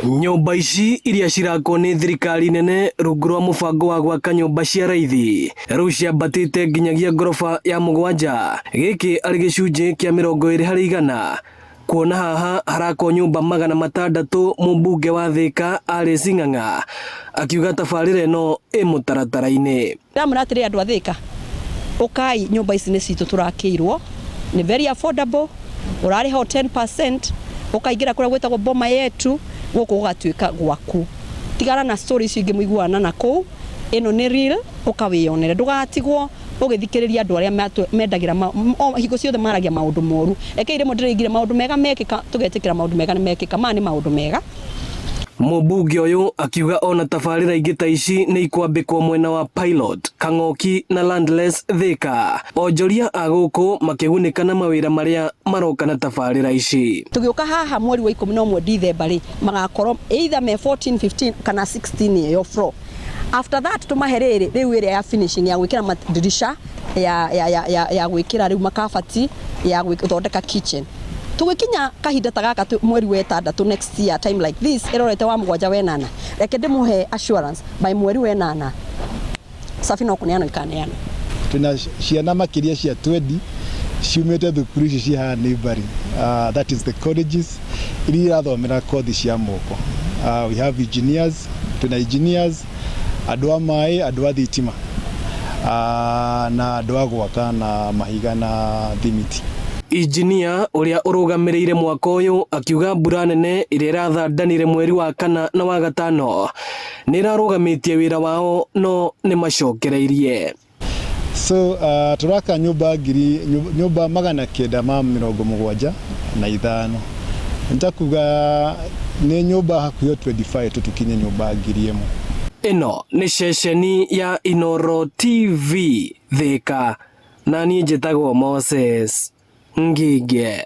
Nyũmba ici iria cirakwo nĩ thirikari nene rungu rwa mũbango wa gwaka nyũmba cia raithi rĩu ciambatĩte nginyagia ngoroba ya 7, gĩkĩ arĩ gĩcunjĩ kĩa 20% kuona haha harakwo nyũmba 600. Mũmbunge wa Thika Alice Ng'ang'a akiuga tabarĩra ĩno ĩ mũtaratara-inĩ. Ndamwĩra atĩrĩ, andũ a Thika, ũkai, nyũmba ici nĩ citũ tũrakĩirwo, nĩ very affordable, ũrarĩha o 10% ũkaingĩra kũrĩa gwĩtagwo Boma Yetu, gũkũ gũgatuĩka gwaku. Tigana na story icio ingĩ mũiguana na kũu, ĩno nĩ real, ũka wĩyonere, ndũgatigwo ũgĩthikĩrĩria andũ arĩa mendagĩra hingo ciothe maragia maũndũ moru. Rekei rĩmwe ndĩrĩigire maũndũ mega mekĩka, tũgetĩkĩra maũndũ mega nĩ mekĩka. Maya nĩ maũndũ mega. Mũmbunge ũyũ akiuga ona tabarĩra ingĩ ta ici nĩ ikwambĩkwo mwena wa Pilot, Kang'oki na Landless Thika, onjoria a gũkũ makĩgunĩka na mawĩra marĩa maroka na tabarĩra ici. Tũgĩũka haha mweri wa 11 Dithemba rĩ, magakorwo either me 14, 15 kana 16 ĩyo floor. After that tũmahe rĩrĩ rĩu ĩrĩa ya finishing, ya gwĩkĩra madirisha, ya gwĩkĩra rĩu makabati, ya gũthondeka kitchen. Tũgĩkinya kahinda ta gaka mweri wa 6 next year, time like this ĩrorete wa 7 wenana, reke ndĩmũhe assurance, by mweri wa 8 cabi no kũneanwo ikaneanwo. Twĩna ciana makĩria cia 20 ciumĩte thukuru ici ci haha neighboring, that is the colleges iria irathomera kothi cia moko. We have engineers, twĩna engineers, andũ a maĩ, andũ a thitima, na andũ a gwaka na mahiga na thimiti. Injinia ũrĩa ũrũgamĩrĩire mwako ũyũ akiuga mbura nene ĩrĩa ĩrathandanire mweri wa 4 na wa 5 nĩ ĩrarũgamĩtie wĩra wao, no nĩ macokereirie. So turaka nyumba ngiri, nyumba 975. Nitakuga nĩ nyumba hakuhĩ 25 tutukinye nyumba 1000. Ĩno nĩ ceceni ya Inoro TV Thika, na niĩ njĩtagwo Moses Ngige.